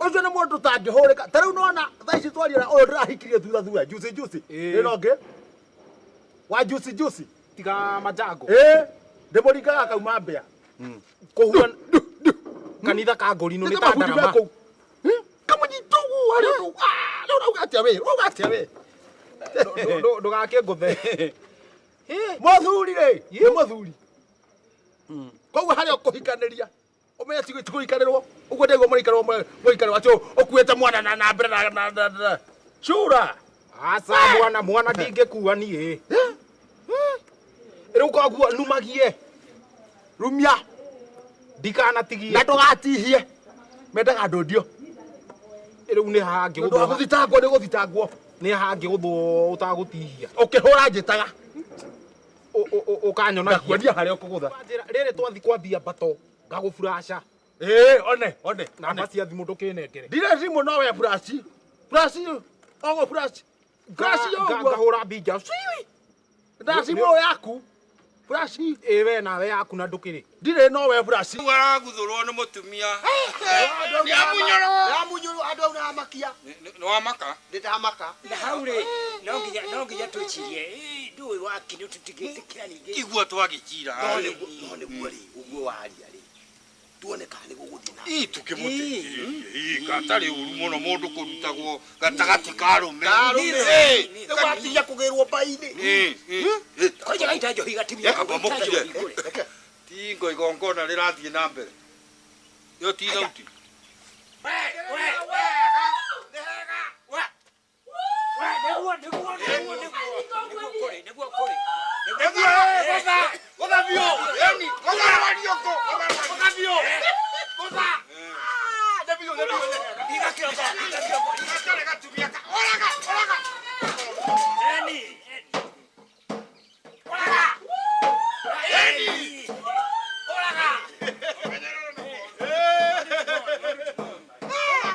Ũcio nĩ mũndũ ũtangĩhũrĩka. Ta rĩu nĩwona thaa ici twaria na ũyũ ndĩrahikirie thutha thutha juicy juicy. Ĩĩ. Ĩno ĩngĩ wa juicy juicy. Tiga majango. Ĩĩ, ndĩmũringaga akauma mbĩa. Kũhua kanitha ka ngorino nĩ Nĩ ta mahuti me ndarama. kũu. Kamũnyita ũguo harĩ ũndũ. Ah, rĩu ũrauga atĩa we? Ũrauga atĩa we? Ndũgakĩngũthe. Mũthuri rĩ, nĩ mũthuri. Koguo harĩa ũkũhikanĩria ũmenye ti kũhikanĩrwo ũguo ndĩguo mũraikarwo mũikarwo atĩ ũkuĩte mwana na na mbere na na na na cura. Aca mwana mwana ndingĩkua niĩ. Rĩu koguo numagie. Rumia Ndikanatigie. na ndũgatihie. Mendaga ndũndio. Rĩu nĩ hangĩgũthwo. Ũndũ wa gũthitangwo nĩ gũthitangwo. Nĩ hangĩgũthwo ũtagũtihia. Ũkĩhũra njĩtaga. Ũkanyonagia. Ngakuonia harĩa ũkũgũtha. Rĩrĩ twathi kwambia mbato ngagũburaca. Ĩĩ, one, one. Namba cia thimũ ndũkĩnengere. Ndirĩ thimũ no we flash. Flash, ogo flash. Flash ũguo. Ngahũra mbinja. Nda thimũ yaku. Flash. Ĩ we nawe yaku na ndũkĩrĩ. Ndirĩ no we flash. Rĩu araguthũrwo nĩ mũtumia. Nĩamunyũrwo andũ au namakia. Nĩ wamaka? Ndĩndamaka. Na hau rĩ no nginya twĩcirie ĩ, ndũĩ waki nĩ tũtingĩtĩkĩra ningĩ. Igua twagĩcira. No nĩguo rĩ, ũguo waria rĩ, tuone kana nĩ gũgũthiĩ na Ii tũkĩmũteithĩrĩrie. Ii gatarĩ ũru mũno mũndũ kũrutagwo gatagatĩ ka arũme. Ĩ, rĩu watigia kũgĩrwo mbai-inĩ. Ĩ, ĩ, ĩ. Kwanja gaita njohi gatimia. Amba mũkire. Tingo igongona rĩrathiĩ na mbere. Ĩyo ti thauti. Nĩguo nĩguo nĩguo nĩguo kũrĩ nĩguo kũrĩ. Nĩguo, gũtha, gũtha biũ. Ĩni, gũtha wariũkũ, gũtha biũ. Gũtha. Nĩ biũ, nĩ biũ. Iga kĩongo, iga kĩongo. Gatarĩ gatumia ka. Ũraga, ũraga. Eni. Ũraga. Ĩni. Ũraga.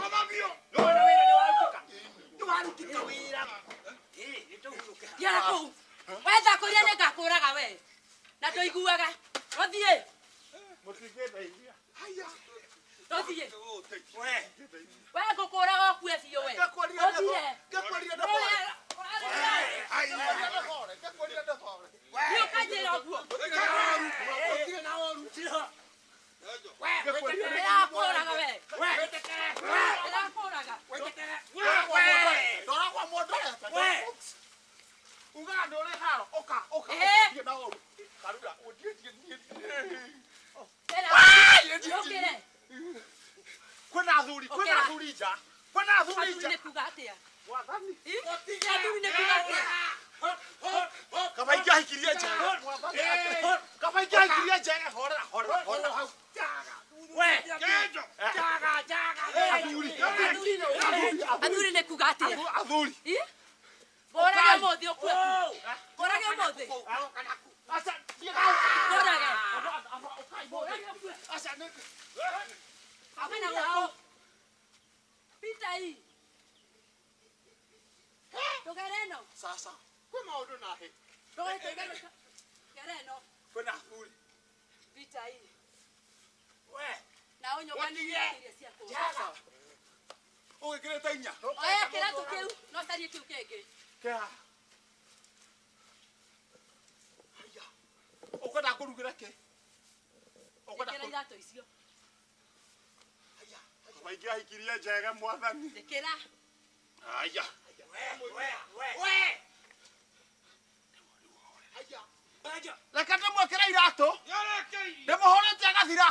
Gũtha biũ. Nĩwona wĩra nĩwarutĩka. Nĩwarutĩka wĩra. Thiara kũu. Wetha kũrĩa nĩ ngakũraga we. Na ndũiguaga. Rũthiĩ. Rũthiĩ. We ngũkũraga ũkue biũ we. Rũthiĩ. Nĩ ũkanjĩra ũguo. Ndĩrakũraga we. Ndĩrakũraga. Ndora kwa mũndũ Ugaga ndũrĩ haro, ũka, ũka, Ĩhĩ. ũka, na ũru. Karura, ũthiĩ, thiĩ, thiĩ, thiĩ. Kĩra. Ũkĩre. Kwĩna athuri, kwĩna Ũkĩra. athuri nja. Kwĩna athuri Athuri nja. nĩ kuga atĩa? Mwathani. Ĩ? Athuri nĩ kuga atĩa? Kaba ingĩahikirie njega. Kaba ingĩahikirie njega. Horera, horera, horera hau. Athuri. Athuri nĩ kuga atĩa? Athuri. Ĩ? Ngũrage ũmũthĩ ũkue. Ngũrage ũmũthĩ. Aca, thiĩ hau. Ngũrage. Ngũrage ũkue. Aca, nĩ. Coka na gũkũ. Pita hii. Ndũgere ĩno. Sasa, kwĩ maũndũ na hĩ. Ndũgere Gere ĩno. Kwĩna athuri. Pita hii. Na ũnyũmbanĩrie irio ciakwa. Ũgĩkĩrĩte inya. Oya kĩratũ kĩu na ũcarie kĩu kĩngĩ. Kĩa. Haiya. Ũkwenda ngũrugĩre kĩ? Ũkwenda Ĩkĩra iratũ icio. Kaba ingĩahikirie njega mwathani. Ĩkĩra. Haiya. Reke ndĩmwĩkĩre iratũ. Ndĩmũhũrĩte agathira.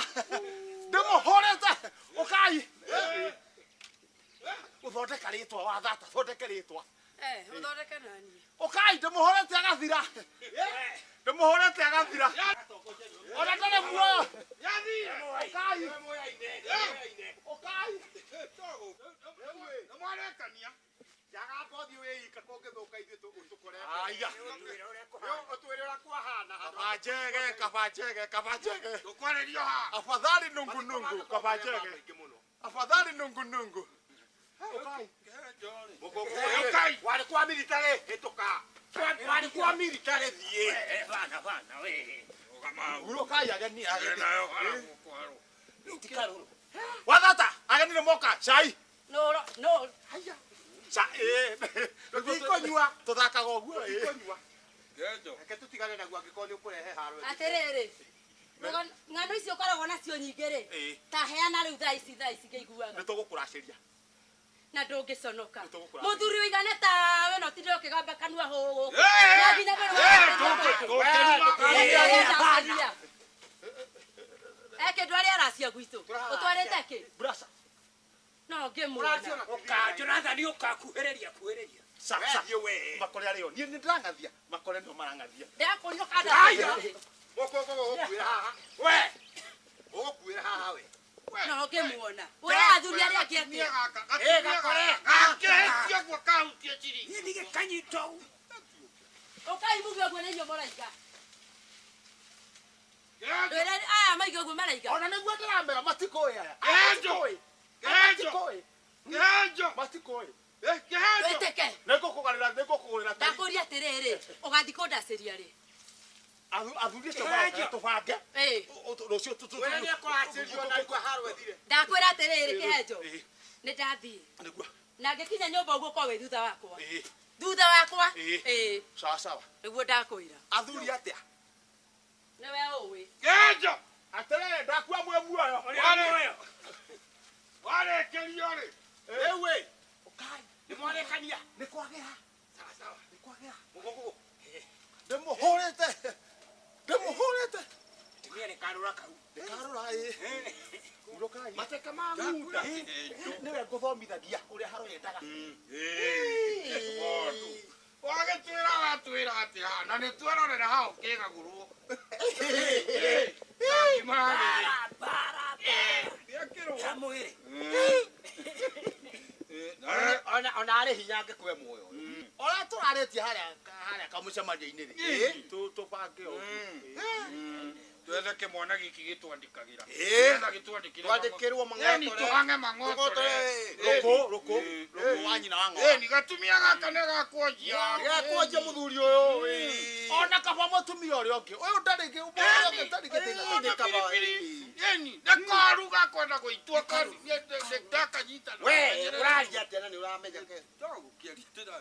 Ndĩmũhũrĩte. Ũkai. Gũthondeka rĩtwa wa thata, thondeke rĩtwa. Eh, ũthondeke na niĩ. Ũkai ndĩmũhũrĩte agathira. Ndĩmũhũrĩte agathira. Ona ndarĩ muoyo. Ũkai. Ũkai. Nĩmwarekania. Aya. Kaba njege, kaba njege, kaba njege. Tũkwarĩrio haha. Afadhali nungu nungu, kaba njege. Afadhali nungu nungu. Ũkai. Ũkai. Warĩ kwa military, hĩtũka. Warĩ kwa military, thiĩ. Bana bana we. Ũkai ageni, ageni. Nayo haragwo kwarwo. Wathata, ageni nĩ moka, cai. No no. Haya. Ca eh. Tũtikũnyua. Tũthakaga ũguo. Tũtikũnyua. Ngenjo. Reke tũtigane naguo angĩkorwo nĩ ũkũrehe haro. Atĩrĩrĩ. Ng'ano icio ũkoragwo nacio nyingĩ rĩ. Ta heana rĩu thaa ici ngĩiguaga. Nĩ tũgũkũracĩria. Na ndũngĩconoka. Mũthuri ũigana tawe no tinde ũkĩgamba kanua hũgũ. Na nginya ndũrĩ. Eke ndwari aracia gwitũ. Ũtwarĩte kĩ? Brasa. No ngĩmuona. Ũka Jonathan ũkakuhĩrĩria kuhĩrĩria. Sa sa. Makore arĩo. Niĩ nĩ ndĩrang'athia. Makore nĩo marang'athia. Ndakũnyua kana. Mũkũngũ ũgũkuĩra haha. We. Ũgũkuĩra haha we. No ngĩmuona. Ũrĩa athuri arĩa angĩ atĩa? Eh gakore. Gakĩhĩtia guo kahutie chiri. Niĩ ndigĩkanyita ũũ. Ũkai muge ũguo nĩ inyuĩ mũraiga. Ndwĩre aya maiga ũguo maraiga. Ona nĩguo ndĩramera matikũĩ aya. Ngenjo. Ngenjo. Matikũĩ. Ngenjo. Matikũĩ. Kĩhenjo. Wĩtĩke. Nĩngũkũgarĩra nĩngũkũgũrĩra. Ndakũria atĩrĩrĩ, ũgathiĩ kũndacĩria rĩ? Athuri acio maroka tũbange. Rũciũ Wĩra nĩ ekũracĩrio na nĩguo haro ĩthire. Ndakwĩra atĩrĩrĩ kĩhenjo. Nĩ ndathiĩ. Nĩguo. Na ngĩkinya nyũmba ũguo korwo wĩ thutha wakwa. Thutha wakwa. Ĩĩ. Sawa sawa. Nĩguo ndakwĩra. Athuri atĩa? Nĩwe ũĩ. Ngenjo. Atĩrĩrĩ ndakua mwĩ muoyo. Warĩ. Warĩkĩrio rĩ. Rĩu ĩ. Ũkai. Nĩ mwarĩkania. Nĩ kwagĩra. Sawa sawa. Nĩ kwagĩra. Ndĩmũhũrĩte. Ndĩmũhũrĩte. Tumia nĩ karũra kau. Nĩ karũra ĩ. Hurũkai. Mateke ma ng'unda. Nĩwe ngũthomithagia ũrĩa haro yendaga. Wagĩtwĩra watwĩra atĩa haha na nĩ twerorera haha ũkĩgagũrwo. Bara bara. Ya mwĩrĩ. Ona arĩ hinya angĩkue muoyo. Ũrĩa tũrarĩtie harĩa kamũcemanio-inĩ rĩ. Tũbange ũguo. Twethe kĩmwana gĩkĩ gĩtwandĩkagĩra. Ĩĩ. Nĩgetha gĩtwandĩkĩre. Twandĩkĩrwo Ĩni tũhange mang'otore. Rũkũ rũkũ rũkũ wa nyina wa ng'ora. Ĩni gatumia gaka nĩ gakuonjia. Gekuonjia mũthuri ũyũ. Ĩĩ. Ona kaba mũtumia ũrĩa ũngĩ. Ũyũ ndarĩ ũrĩa ũngĩ ndarĩ gĩthĩna. Ĩni pilipili. Ĩni nĩ koru gakwenda gũitwo koru. Ndakanyita. We ũraria atĩa na nĩ ũramenya ke.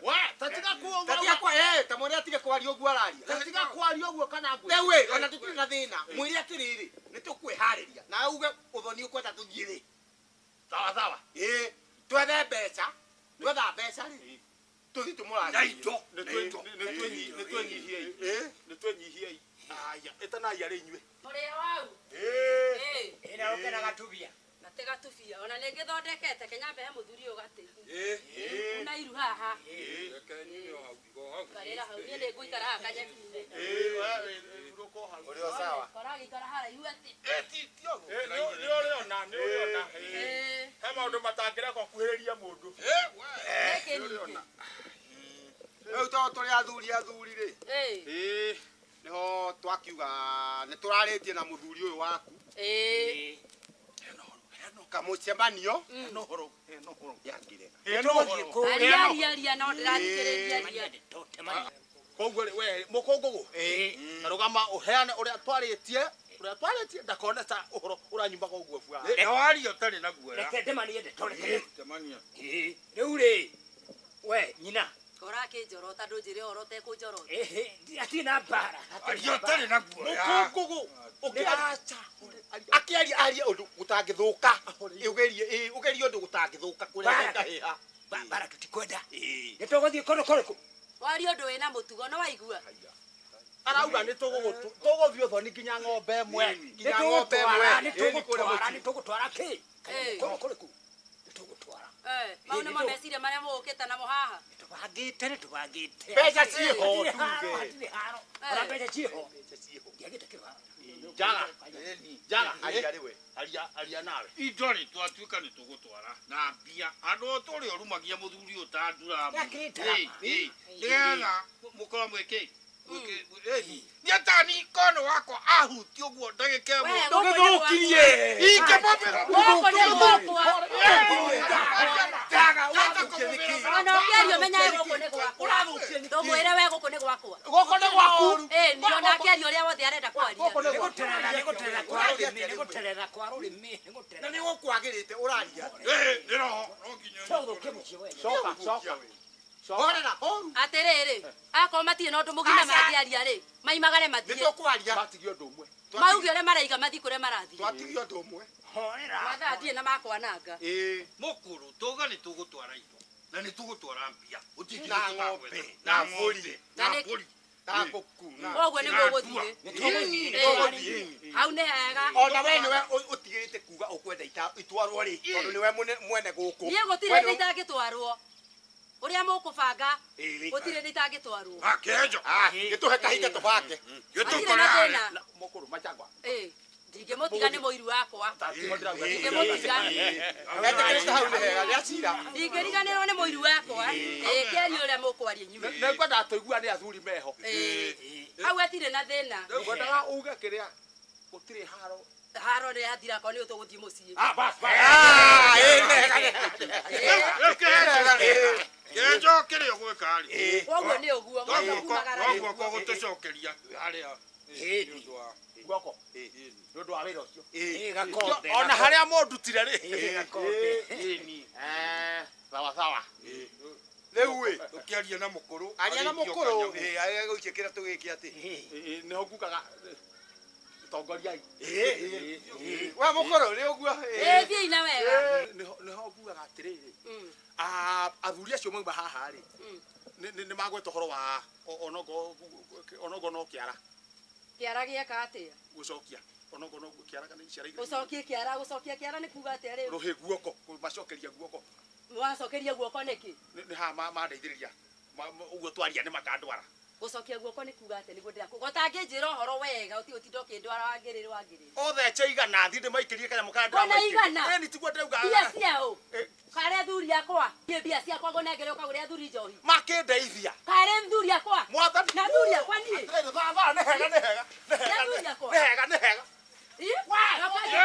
We tatiga kuo. Tatiga kwa eh ta mwĩre atige kwaria ũguo araria. Tatiga kwaria ũguo kana ngwĩ. Rĩu ĩ ona tũtirĩ na thĩna. Mwĩre atĩrĩrĩ nĩ tũkwĩharĩria. Na uge ũthoni ũkwenda tũthiĩ rĩ. Sawa sawa. Ĩĩ twethe mbeca. Twetha mbeca rĩ. Tũthiĩ tũmũracĩrie. Na indo. Nĩ twĩnyihiei. Nĩ twĩnyihiei. Aya ĩtanai arĩ inyuĩ. Ũrĩa wau. Ĩĩ. Ĩna ũke na gatubia. Gate gatubia. Ona nĩ ngĩthondekete Kenya mbehe mũthuri ũyũ gatĩ. Una iru haha. Ikarĩra hau niĩ nĩngũikara haha kanyeki-inĩ. Ũrĩ o sawa. Koragĩikara haraihu atĩ. Nĩ ũrĩona nĩ ũrĩona. He maũndũ matangĩreka ũkuhĩrĩrie mũndũ. Gĩkĩ ningĩ. Rĩu tondũ tũrĩ athuri rĩ. Ĩĩ. Nĩho twakiuga nĩ tũrarĩtie na mũthuri ũyũ waku. Ĩĩ. Kamũcemanio. Hena ũhoro. Yangĩrega. Aria aria aria no ndĩrathikĩrĩria aria. Koguo rĩ we mũkũngũgũ. Ĩĩ. Rũgama ũheane ũrĩa twarĩtie. Ũrĩa twarĩtie ndakone ta ũhoro ũranyumaga ũguo bua. Na waria ũtarĩ na guoya. Reke ndemanie ndeto reke. Temania. Rĩu rĩ we nyina. Ũrakĩnjorota ndũnjĩre ũhoro ũtekũnjorota. Hatirĩ na mbara. Aria ũtarĩ na guoya. Mũkũngũgũ. Ũkĩaria. Akĩaria arie ũndũ gũtangĩthũka. Ũgerie ũgerie ũndũ gũtangĩthũka kũrĩa ngahĩha. Mbara tũtikwenda. Nĩ tũgũthiĩ kũndũ kũrĩkũ? Waria ũndũ wĩna mũtugo nĩ waigua. Arauga nĩ tũgũthiĩ ũthoni nginya ng'ombe ĩmwe. Nginya ng'ombe ĩmwe. Nĩ tũgũtwara kĩ? Kũndũ kũrĩkũ? Nĩ tũgũtwara. Mau nĩmo meciria marĩa mũgũkĩte namo haha. Nĩ tũbangĩte. Mbeca ciĩho tuge. Hatirĩ haro. Ona mbeca ciĩho. Ndiagĩte kĩharo. Njaga. Njaga. Aria rĩ we. Aria aria nawe. Indo rĩ twatuĩka nĩ tũgũtwara na mbia. Andũ o tũrĩa ũrumagia mũthuri ũyũ ta nduramu. Nĩgetha mũkorwo mwĩkĩ. Niĩ tani kono wakwa ahutia ũguo ndagĩka ĩmwe. Ndũgĩthũkirie. Ingĩmũmĩra. Gũkũ nĩ gwakwa. Njaga ũrathũkia nĩkĩ? Ona ũkĩaria ũmenyaga gũkũ nĩ gwakwa. Ndũmwĩre we gũkũ nĩ gwakwa. Gũkũ nĩ gwaku. Ĩĩ nĩ ona akĩaria ũrĩa wothe arenda kwaria. Nĩ gũterera kwa rũrĩmĩ, nĩ gũterera. Na nĩ gũkwagĩrĩte ũraria. Ĩĩ nĩ roho no nginya Tũthũkie mũciĩ wene. Coka, coka. Horera, horu. Atĩrĩrĩ, akorwo matirĩ na ũndũ mũgima mangĩaria rĩ, maimagare Nĩ mathiĩ. tũkwaria. Matigie ũndũ ũmwe. Mauge ũrĩa maraiga mathiĩ kũrĩa marathiĩ. Twatigia ũndũ ũmwe. Horera. Mathaa ndirĩ na makwananga. Ĩĩ. Mũkũrũ tuga nĩ tũgũtwara indo na nĩ tũgũtwara mbia. Gũtirĩ Na kĩndũ ng'ombe, tũtagwetha. na Na ng'ombe, Na na nĩ- mbũri. Na ngũkũ, na- Koguo nĩ mũgũthiĩ. Nĩ tũgũthiĩ. Ĩĩ. Hau nĩ hega. Ona we nĩwe ũtigĩte kuga ũkwenda itwarwo rĩ, tondũ nĩwe mwene gũkũ. Niĩ gũtirĩ We hĩndĩ nĩwe- itangĩtwarwo. Ũrĩa mũkũbanga, Ĩĩ. gũtirĩ hĩndĩ itangĩtwarwo. Ah, kĩenjo. Ah, gĩtũhe kahinda tũbange. Hatirĩ na Gĩtũkore thĩna. Mũkũrũ machangwa. Ĩĩ. Ndingĩmũtiga nĩ mũiru wakwa. Ndingĩmũtiga. Etĩkĩrĩte hau nĩ hega, nĩ acira. Ndingĩriganĩrwo nĩ mũiru wakwa. Ĩĩ, kĩaria ũrĩa mũkwaria inyuĩ. Nĩ ngwendaga tũiguane athuri meho. Ĩĩ. Hau hatirĩ na thĩna. Ngwendaga uge kĩrĩa gũtirĩ haro. Haro nĩ yathira akorwo nĩ tũgũthiĩ mũciĩ. Ah, bas, bas. Ah, ĩĩ, nĩ hega, nĩ hega. Rĩu kĩenjo kĩrĩa ũgwĩka rĩ. Koguo nĩ ũguo No mũkumagara. guoko gũtũcokeria harĩa. Ĩĩ. Nĩ ũndũ wa- Guoko. Nĩ ũndũ wa wĩra ũcio. Ĩĩ, gakombe. Ona harĩa mũndutire rĩ. Ĩĩ, gakombe. Eh, sawa sawa. Rĩu ĩ, Ũkĩaria na mũkũrũ. aria na arĩkie mũkũrũ, ũkanyamũ. ĩĩ, arĩa gũikia kĩrĩa tũgĩke atĩ. Ĩĩ, nĩho ngugaga tongoriai. We mũkũrũ, nĩ ũguo, ĩĩ. Ĩĩ, thiĩi na wega. Nĩho nĩho ngugaga atĩrĩrĩ. Mm. Ah, athuri acio mauma haha rĩ. Mm. Nĩ magweta ũhoro wa onogo onogo no kĩara Kĩara gĩeka atĩa? gũcokia onogo no kĩara kana ciara igĩrĩ. Gũcokia kĩara, gũcokia kĩara nĩ kuga atĩa rĩu? Rũhĩ guoko kũmacokeria guoko Wacokeria guoko nĩkĩ? nĩ haha mandeithĩrĩria ũguo twaria nĩ makandwara. Gũcokia guoko nĩ kuga atĩa nĩguo ndĩrakũ. Gũtangĩnjĩra ũhoro wega ũtige ũtinda ũkĩndwara wangĩrĩrĩ wangĩrĩrĩ. Othe che igana thiĩ ndĩmaikĩrie kanyamũ karĩa Kona ndĩramaikĩria. igana? Ĩĩ, nĩ tiguo ndĩrauga. Mbia ciao. Eh. Karĩ athuri akwa. Niĩ mbia ciakwa ngũnengere ũkagũre athuri njohi. Makĩndeithia. Karĩ athuri akwa. Mwathani. Na athuri akwa niĩ. Atĩrĩrĩ, thaa thaa nĩ hega nĩ hega nĩ Na hega athuri akwa. nĩ hega nĩ